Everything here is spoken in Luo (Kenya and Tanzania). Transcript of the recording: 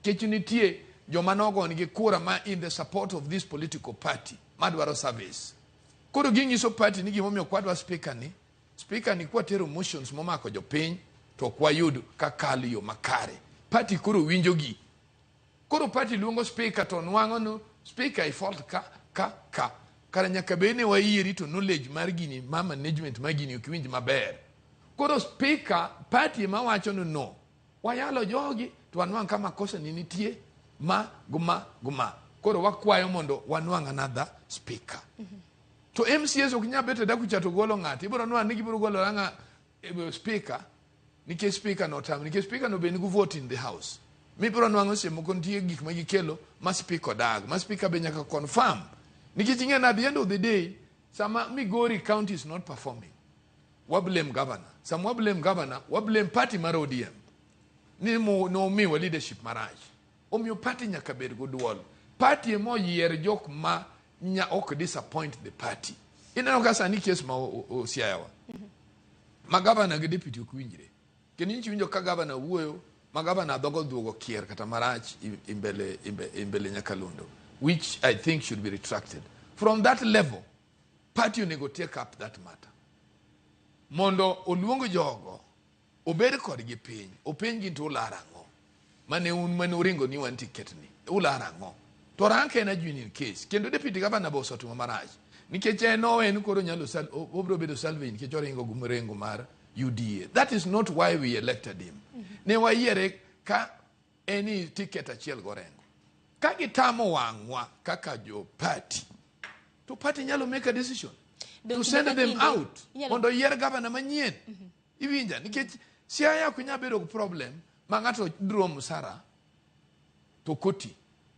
Nikech nitie joma nogonigi kura ma in the support of this political party madwaro service. Koro ginyiso party ni gimomiyo ok wadwa speaker ni, speaker ni kwatero motions momako jopiny to ok wayud kakalo yo makare. Party koro winjogi. Koro party luongo speaker to nwang'o ni speaker i fault ka ka ka. Kara nyaka bed ni wayieri to knowledge mar gini ma management mar gini ok iwinj maber. Koro speaker party ema wacho ni no. Wayalo jogi to wanwang' ka makosa ni nitie ma gma gma. Koro wakwayo mondo wanwang' another speaker. To MCAs ok nyal bet e daku cha to golo ng'ato. Ibiro nwang' ni gibiro golo ang'a speaker nikech speaker no otam nikech speaker no be nigi vote in the house. Mibiro nwang'o seche moko nitie gik ma gikelo ma speaker odag ma speaker be nyaka confirm. Nikech ing'e na at the end of the day sama Migori County is not performing wa blame governor. Sama wa blame governor, wa blame party mar ODM ni nomiwa leadership marach. Omiyo party nyaka bed go duol. Party ema oyier jok ma nya ok disappoint the party. Ineno ka sani case ma Siaya wa. Ma governor gi deputy ok winjre. Kendo inchi winjo ka governor wuoyo, ma governor dhogo duogo kier kata marach imbele Nyakalondo, which I think should be retracted. From that level, party onego take up that matter. Mondo oluong jogo, obed kodgi piny, openjgi to ular ang'o? Mane un mane uringo ni wan ticket ni, ular ang'o? To rank en a genuine case. Kendo deputy governor be osetimo marach. Nikech en owen koro nyalo obiro bedo salvage nikech oringo gi mrengo mar UDA. That is not why we elected him. Ne wayiere ka en i ticket achiel gorengo. Ka gitamo wang'wa kaka jo party, to party nyalo make a decision to send them out mondo oyier gavana manyien. Iwinja nikech Siaya ok nyal bedo gi problem ma ng'ato draw msara to koti.